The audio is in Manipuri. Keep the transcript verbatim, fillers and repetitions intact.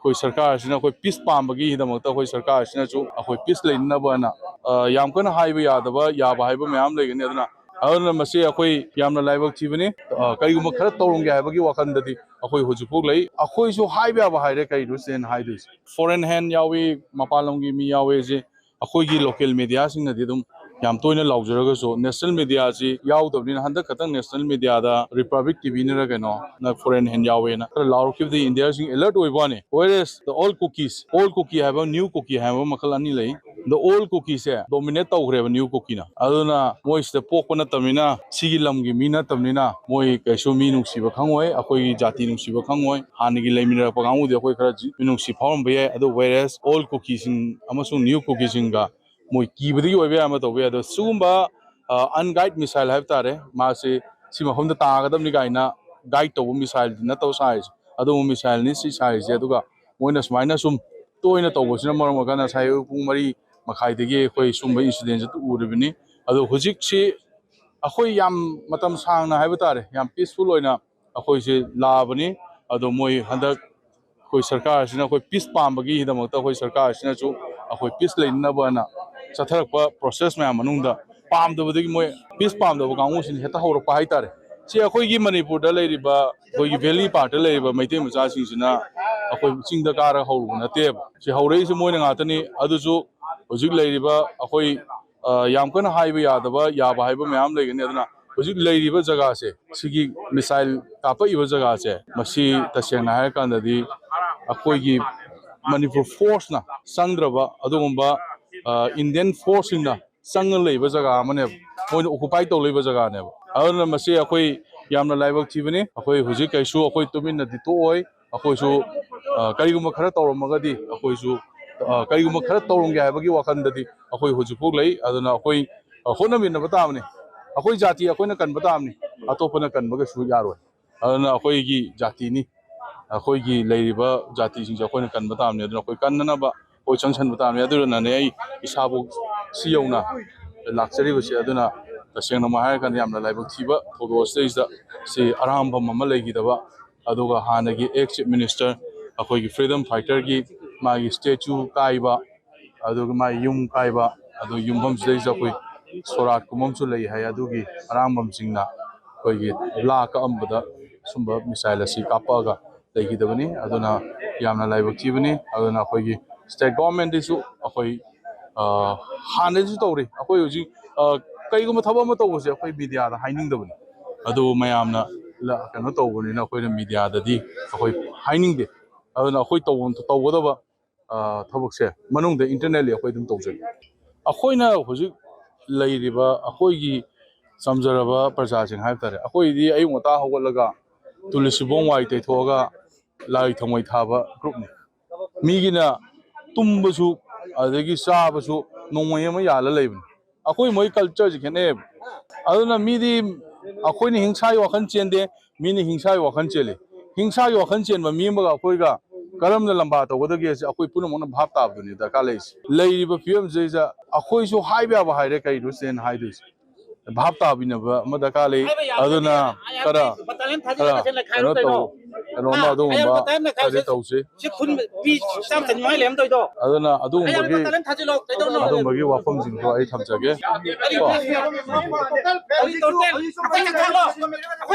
ꯑꯩꯈꯣꯏ ꯁꯔꯀꯥꯔꯁꯤꯅ ꯑꯩꯈꯣꯏ ꯄꯤꯁ ꯄꯥꯝꯕꯒꯤꯗꯃꯛꯇ ꯑꯩꯈꯣꯏ ꯁꯔꯀꯥꯔꯁꯤꯅꯁꯨ ꯑꯩꯈꯣꯏ ꯄꯤꯁ ꯂꯩꯅꯅꯕꯅ, ꯑ, ꯌꯥꯝ ꯀꯟꯅ ꯍꯥꯏꯕ ꯌꯥꯗꯕ, ꯌꯥꯕ ꯍꯥꯏꯕ ꯃꯌꯥꯝ ꯂꯩꯒꯅꯤ꯫ ꯑꯗꯨꯅ, ꯑꯗꯨꯅ ꯃꯁꯤ ꯑꯩꯈꯣꯏ ꯌꯥꯝꯅ ꯂꯥꯏꯕꯛ ꯊꯤꯕꯅꯤ꯫ ꯑ, ꯀꯔꯤꯒꯨꯝꯕ ꯈꯔ ꯇꯧꯔꯝꯒꯦ ꯍꯥꯏꯕꯒꯤ ꯋꯥꯈꯜꯗꯗꯤ ꯑꯩꯈꯣꯏ ꯍꯧꯖꯤꯛꯐꯥꯎ ꯂꯩ꯫ ꯑꯩꯈꯣꯏꯁꯨ ꯍꯥꯏꯕ ꯌꯥꯕ ꯍꯥꯏꯔꯦ꯫ ꯀꯩꯅꯣ ꯁꯤꯗ ꯑꯩꯅ ꯍꯥꯏꯗꯣꯏꯁꯦ, ꯐꯣꯔꯦꯟ ꯍꯦꯟ ꯌꯥꯎꯏ, ꯃꯄꯥꯟ ꯂꯝꯒꯤ ꯃꯤ ꯌꯥꯎꯏ ꯍꯥꯏꯁꯦ ꯑꯩꯈꯣꯏꯒꯤ ꯂꯣꯀꯦꯜ ꯃꯦꯗꯤꯌꯥꯁꯤꯡꯅꯗꯤ ꯑꯗꯨꯝ ꯌꯥꯝ ꯇꯣꯏꯅ ꯂꯥꯎꯖꯔꯒꯁꯨ, ꯅꯦꯁꯅꯦꯜ ꯃꯦꯗꯤꯌꯥꯁꯤ ꯌꯥꯎꯗꯕꯅꯤꯅ, ꯍꯟꯗꯛ ꯈꯛꯇꯪ ꯅꯦꯁꯅꯦꯜ ꯃꯦꯗꯤꯌꯥꯗ ꯔꯤꯄꯕ꯭ꯂꯤꯛ ꯇꯤꯚꯤꯅꯔ ꯀꯩꯅꯣ ꯅ ꯐꯣꯔꯦꯟ ꯍꯦꯟ ꯌꯥꯎꯋꯦꯅ ꯈꯔ ꯂꯥꯎꯔꯛꯈꯤꯕꯗꯒꯤ ꯏꯟꯗꯤꯌꯥꯁꯤꯡ ꯑꯦꯂꯔꯠ ꯑꯣꯏꯕ ꯋꯥꯅꯤ꯫ Whereas the old Kukis, old Kuki ꯍꯥꯏꯕ, new Kuki ꯍꯥꯏꯕ ꯃꯈꯜ ꯑꯅꯤ ꯂꯩ꯫ The old Kukiꯁꯦ ꯗꯣꯃꯤꯅꯦꯠ ꯇꯧꯈ꯭ꯔꯦꯕ new Kukiꯅ꯫ ꯑꯗꯨꯅ ꯃꯣꯏ ꯁꯤꯗ ꯄꯣꯛꯄ ꯅꯠꯇꯕꯅꯤꯅ, ꯁꯤꯒꯤ ꯂꯝꯒꯤ ꯃꯤ ꯅꯠꯇꯕꯅꯤꯅ, ꯃꯣꯏ ꯀꯩꯁꯨ ꯃꯤ ꯅꯨꯡꯁꯤꯕ ꯈꯪꯉꯣꯏ, ꯑꯩꯈꯣꯏꯒꯤ ꯖꯥꯇꯤ ꯅꯨꯡꯁꯤꯕ ꯈꯪꯉꯣꯏ꯫ ꯍꯥꯟꯅꯒꯤ ꯂꯩꯃꯤꯟꯅꯔꯛꯄ ꯀꯥꯡꯕꯨꯗꯤ ꯑꯩꯈꯣꯏ ꯈꯔ ꯖꯤ-, ꯃꯤꯅꯨꯡꯁꯤ ꯐꯥꯎꯔꯝꯕ ꯌꯥꯏ꯫ ꯑꯗꯨ whereas old Kukisꯤꯡ ꯑꯃꯁꯨꯡ new Kukisꯤꯡꯒ ꯃꯣꯏ ꯀꯤꯕꯗꯒꯤ ꯑꯣꯏꯕ ꯌꯥꯏ, ꯑꯃ ꯇꯧꯕ ꯌꯥꯏ꯫ ꯑꯗꯣ ꯁꯤꯒꯨꯝꯕ, ꯑ, unguide missile ꯍꯥꯏꯕ ꯇꯥꯔꯦ, ꯃꯥꯁꯤ ꯁꯤ ꯃꯐꯝꯗ ꯇꯥꯒꯗꯕꯅꯤ ꯀꯥꯏꯅ ꯒꯥꯏꯗ ꯇꯧꯕ missileꯗꯤ ꯅꯠꯇꯕ ꯁꯥꯔꯤꯁꯦ, ꯑꯗꯨꯒꯨꯝꯕ missileꯅꯤ ꯁꯤ ꯁꯥꯔꯤꯁꯦ꯫ ꯑꯗꯨꯒ ꯃꯣꯏꯅ ꯁꯨꯃꯥꯏꯅ ꯁꯨꯝ ꯇꯣꯏꯅ ꯇꯧꯕꯁꯤꯅ ꯃꯔꯝ ꯑꯣꯏꯔꯀꯥꯟꯗ ꯉꯁꯥꯏ ꯑꯌꯨꯛ ꯄꯨꯡ ꯃꯔꯤ ꯃꯈꯥꯏꯗꯒꯤ ꯑꯩꯈꯣꯏ ꯁꯨꯝꯕ incidentꯁꯦ ꯎꯔꯤꯕꯅꯤ꯫ ꯑꯗꯣ ꯍꯧꯖꯤꯛꯁꯤ ꯑꯩꯈꯣꯏ ꯌꯥꯝ ꯃꯇꯝ ꯁꯥꯡꯅ ꯍꯥꯏꯕ ꯇꯥꯔꯦ, ꯌꯥꯝ peaceful ꯑꯣꯏꯅ ꯑꯩꯈꯣꯏꯁꯦ ꯂꯥꯛꯑꯕꯅꯤ꯫ ꯑꯗꯣ ꯃꯣꯏ ꯍꯟꯗꯛ ꯑꯩꯈꯣꯏ ꯁꯔꯀꯥꯔꯁꯤꯅ ꯑꯩꯈꯣꯏ ꯄꯤꯁ ꯄꯥꯝꯕꯒꯤꯗꯃꯛꯇ ꯑꯩꯈꯣꯏ ꯁꯔꯀꯥꯔꯁꯤꯅꯁꯨ ꯑꯩꯈꯣꯏ ꯄꯤꯁ ꯂꯩꯅꯅꯕꯅ ꯆꯠꯊꯔꯛꯄ process ꯃꯌꯥꯝ ꯃꯅꯨꯡꯗ ꯄꯥꯝꯗꯕꯗꯒꯤ, ꯃꯣꯏ ꯄꯤꯁ ꯄꯥꯝꯗꯕ ꯀꯥꯡꯕꯨꯁꯤꯅ ꯍꯦꯛꯇ ꯍꯧꯔꯛꯄ ꯍꯥꯏꯇꯥꯔꯦ꯫ ꯁꯤ ꯑꯩꯈꯣꯏꯒꯤ ꯃꯅꯤꯄꯨꯔꯗ ꯂꯩꯔꯤꯕ, ꯑꯩꯈꯣꯏꯒꯤ valley partꯇ ꯂꯩꯔꯤꯕ ꯃꯩꯇꯩ ꯃꯆꯥꯁꯤꯡꯁꯤꯅ ꯑꯩꯈꯣꯏ ꯆꯤꯡꯗ ꯀꯥꯔꯒ ꯍꯧꯔꯨꯕ ꯅꯠꯇꯦꯕ꯫ ꯁꯤ ꯍꯧꯔꯛꯏꯁꯦ ꯃꯣꯏꯅ ꯉꯥꯛꯇꯅꯤ꯫ ꯑꯗꯨꯁꯨ ꯍꯧꯖꯤꯛ ꯂꯩꯔꯤꯕ ꯑꯩꯈꯣꯏ, ꯑ, ꯌꯥꯝ ꯀꯟꯅ ꯍꯥꯏꯕ ꯌꯥꯗꯕ, ꯌꯥꯕ ꯍꯥꯏꯕ ꯃꯌꯥꯝ ꯂꯩꯒꯅꯤ꯫ ꯑꯗꯨꯅ ꯍꯧꯖꯤꯛ ꯂꯩꯔꯤꯕ ꯖꯒꯥꯁꯦ, ꯁꯤꯒꯤ missile ꯀꯥꯞꯄꯛꯏꯕ ꯖꯒꯥꯁꯦ, ꯃꯁꯤ ꯇꯁꯦꯡꯅ ꯍꯥꯏꯔꯀꯥꯟꯗꯗꯤ ꯑꯩꯈꯣꯏꯒꯤ ꯃꯅꯤꯄꯨꯔ forceꯅ ꯆꯪꯗ꯭ꯔꯕ ꯑꯗꯨꯒꯨꯝꯕ, ꯑ, Indian forceꯁꯤꯡꯅ ꯆꯪꯉ ꯂꯩꯕ ꯖꯒꯥ ꯑꯃꯅꯦꯕ, ꯃꯣꯏꯅ occupy ꯇꯧ ꯂꯩꯕ ꯖꯒꯥꯅꯦꯕ꯫ ꯑꯗꯨꯅ ꯃꯁꯤ ꯑꯩꯈꯣꯏ ꯌꯥꯝꯅ ꯂꯥꯏꯕꯛ ꯊꯤꯕꯅꯤ꯫ ꯑꯩꯈꯣꯏ ꯍꯧꯖꯤꯛ ꯀꯩꯁꯨ ꯑꯩꯈꯣꯏ ꯇꯨꯃꯤꯟꯅꯗꯤ ꯇꯣꯛꯑꯣꯏ꯫ ꯑꯩꯈꯣꯏꯁꯨ, ꯑ, ꯀꯔꯤꯒꯨꯝꯕ ꯈꯔ ꯇꯧꯔꯝꯃꯒꯗꯤ ꯑꯩꯈꯣꯏꯁꯨ, ꯑ, ꯀꯔꯤꯒꯨꯝꯕ ꯈꯔ ꯇꯧꯔꯝꯒꯦ ꯍꯥꯏꯕꯒꯤ ꯋꯥꯈꯜꯗꯗꯤ ꯑꯩꯈꯣꯏ ꯍꯧꯖꯤꯛꯐꯥꯎ ꯂꯩ꯫ ꯑꯗꯨꯅ ꯑꯩꯈꯣꯏ, ꯑ, ꯍꯣꯠꯅꯃꯤꯟꯅꯕ ꯇꯥꯕꯅꯤ꯫ ꯑꯩꯈꯣꯏ ꯖꯥꯇꯤ ꯑꯩꯈꯣꯏꯅ ꯀꯟꯕ ꯇꯥꯕꯅꯤ, ꯑꯇꯣꯞꯄꯅ ꯀꯟꯕ ꯀꯩꯁꯨ ꯌꯥꯔꯣꯏ꯫ ꯑꯗꯨꯅ ꯑꯩꯈꯣꯏꯒꯤ ꯖꯥꯇꯤꯅꯤ, ꯑꯩꯈꯣꯏꯒꯤ ꯂꯩꯔꯤꯕ ꯖꯥꯇꯤꯁꯤꯡꯁꯦ ꯑꯩꯈꯣꯏꯅ ꯀꯟꯕ ꯇꯥꯕꯅꯤ꯫ ꯑꯗꯨꯅ ꯑꯩꯈꯣꯏ ꯀꯟꯅꯅꯕ ꯑꯩꯈꯣꯏ ꯆꯪꯁꯟꯕ ꯇꯥꯕꯅꯤ꯫ ꯑꯗꯨꯅꯅꯦ ꯑꯩ ꯏꯁꯥꯕꯨ ꯁꯤ ꯌꯧꯅ ꯂꯥꯛꯆꯔꯤꯕꯁꯦ꯫ ꯑꯗꯨꯅ ꯇꯁꯦꯡꯅꯃꯛ ꯍꯥꯏꯔꯀꯥꯟꯗ ꯌꯥꯝꯅ ꯂꯥꯏꯕꯛ ꯊꯤꯕ ꯊꯧꯗꯣꯛ ꯑꯁꯤꯗꯩꯁꯤꯗ ꯁꯤ ꯑꯔꯥꯝꯕꯝ ꯑꯃ ꯂꯩꯈꯤꯗꯕ, ꯑꯗꯨꯒ ꯍꯥꯟꯅꯒꯤ ex chief minister ꯑꯩꯈꯣꯏꯒꯤ ꯐ꯭ꯔꯤꯗꯝ ꯐꯥꯏꯇꯔꯒꯤ ꯃꯥꯒꯤ ꯁ꯭ꯇꯦꯆꯨ ꯀꯥꯏꯕ, ꯑꯗꯨꯒ ꯃꯥꯒꯤ ꯌꯨꯝ ꯀꯥꯏꯕ, ꯑꯗꯨ ꯌꯨꯝꯐꯝꯁꯤꯗꯩꯁꯤꯗ ꯑꯩꯈꯣꯏ ꯁꯣꯔꯥꯠꯀꯨꯝꯕ ꯑꯃꯁꯨ ꯂꯩ ꯍꯥꯏ꯫ ꯑꯗꯨꯒꯤ ꯑꯔꯥꯡꯕꯝꯁꯤꯡꯅ ꯑꯩꯈꯣꯏꯒꯤ ꯂꯥ ꯀꯛꯑꯝꯕꯗ ꯁꯨꯝꯕ ꯃꯤꯁꯥꯏꯜ ꯑꯁꯤ ꯀꯥꯞꯄꯛꯑꯒ ꯂꯩꯈꯤꯗꯕꯅꯤ꯫ ꯑꯗꯨꯅ ꯌꯥꯝꯅ ꯂꯥꯏꯕꯛ ꯊꯤꯕꯅꯤ꯫ ꯑꯗꯨꯅ ꯑꯩꯈꯣꯏꯒꯤ ꯁ꯭ꯇꯦꯠ ꯒꯣꯔꯃꯦꯟꯗꯁꯨ ꯑꯩꯈꯣꯏ ꯍꯥꯟꯅꯗꯒꯤꯁꯨ ꯇꯧꯔꯤ꯫ ꯑꯩꯈꯣꯏ ꯍꯧꯖꯤꯛ ꯀꯩꯒꯨꯝꯕ ꯊꯕꯛ ꯑꯃ ꯇꯧꯕꯁꯦ ꯑꯩꯈꯣꯏ ꯃꯤꯗꯤꯌꯥꯗ ꯍꯥꯏꯅꯤꯡꯗꯕꯅꯤ꯫ ꯑꯗꯨ ꯃꯌꯥꯝꯅ ꯀꯩꯅꯣ ꯇꯧꯕꯅꯤꯅ ꯑꯩꯈꯣꯏꯅ ꯃꯤꯗꯤꯌꯥꯗꯗꯤ ꯑꯩꯈꯣꯏ ꯍꯥꯏꯅꯤꯡꯗꯦ꯫ ꯑꯗꯨꯅ ꯑꯩꯈꯣꯏ ꯇꯧꯒꯗꯕ ꯊꯕꯛꯁꯦ ꯃꯅꯨꯡꯗ ꯏꯟꯇꯔꯅꯦꯜꯂꯤ ꯑꯩꯈꯣꯏ ꯑꯗꯨꯝ ꯇꯧꯖꯩ꯫ ꯑꯩꯈꯣꯏꯅ ꯍꯧꯖꯤꯛ ꯂꯩꯔꯤꯕ ꯑꯩꯈꯣꯏꯒꯤ ꯆꯝꯖꯔꯕ ꯄ꯭ꯔꯖꯥꯁꯤꯡ ꯍꯥꯏꯕ ꯇꯥꯔꯦ, ꯑꯩꯈꯣꯏꯗꯤ ꯑꯌꯨꯛ ꯉꯟꯇꯥ ꯍꯧꯒꯠꯂꯒ ꯇꯨꯜꯂꯁꯤꯕꯣꯡ ꯋꯥꯏ ꯇꯩꯊꯣꯛꯑꯒ ꯂꯥꯏ ꯊꯥꯎꯃꯩ ꯊꯥꯕ ꯒ꯭ꯔꯨꯞꯅꯤ꯫ ꯃꯤꯒꯤꯅ ꯇꯨꯝꯕꯁꯨ ꯑꯗꯒꯤ ꯆꯥꯕꯁꯨ ꯅꯣꯡꯃꯩ ꯑꯃ ꯌꯥꯜꯂ ꯂꯩꯕꯅꯤ꯫ ꯑꯩꯈꯣꯏ ꯃꯣꯏ ꯀꯜꯆꯔꯁꯤ ꯈꯦꯠꯅꯩꯌꯦꯕ꯫ ꯑꯗꯨꯅ ꯃꯤꯗꯤ ꯑꯩꯈꯣꯏꯅ ꯍꯤꯡꯁꯥꯒꯤ ꯋꯥꯈꯜ ꯆꯦꯟꯗꯦ, ꯃꯤꯅ ꯍꯤꯡꯁꯥꯒꯤ ꯋꯥꯈꯜ ꯆꯦꯜꯂꯤ꯫ ꯍꯤꯡꯁꯥꯒꯤ ꯋꯥꯈꯜ ꯆꯦꯟꯕ ꯃꯤ ꯑꯃꯒ ꯑꯩꯈꯣꯏꯒ ꯀꯔꯝꯅ ꯂꯝꯕꯥ ꯇꯧꯒꯗꯒꯦ ꯍꯥꯏꯁꯦ ꯑꯩꯈꯣꯏ ꯄꯨꯝꯅꯃꯛꯅ ꯚꯥꯞ ꯇꯥꯕꯗꯨꯅꯤ ꯗꯔꯀꯥꯔ ꯂꯩꯔꯤꯁꯦ꯫ ꯂꯩꯔꯤꯕ ꯐꯤꯕꯝꯁꯤꯗꯩꯗ ꯑꯩꯈꯣꯏꯁꯨ ꯍꯥꯏꯕ ꯌꯥꯕ ꯍꯥꯏꯔꯦ, ꯀꯩꯅꯣ ꯁꯤꯗ ꯑꯩꯅ ꯍꯥꯏꯗꯣꯏꯁꯦ꯫ ꯚꯥꯞ ꯇꯥꯕꯤꯅꯕ ꯑꯃ ꯗꯔꯀꯥꯔ ꯂꯩ꯫ ꯑꯗꯨꯅ ꯈꯔ ꯀꯩꯅꯣ ꯇꯧ, ꯀꯩꯅꯣꯝꯃ ꯑꯗꯨꯒꯨꯝꯕ ꯈꯔꯗꯤ ꯇꯧꯁꯤ꯫ ꯑꯗꯨꯅ ꯑꯗꯨꯒꯨꯝꯕꯒꯤ ꯑꯗꯨꯝꯕꯒꯤ ꯋꯥꯐꯝꯁꯤꯡꯗꯣ ꯑꯩ ꯊꯝꯖꯒꯦ꯫ ꯀꯣ꯫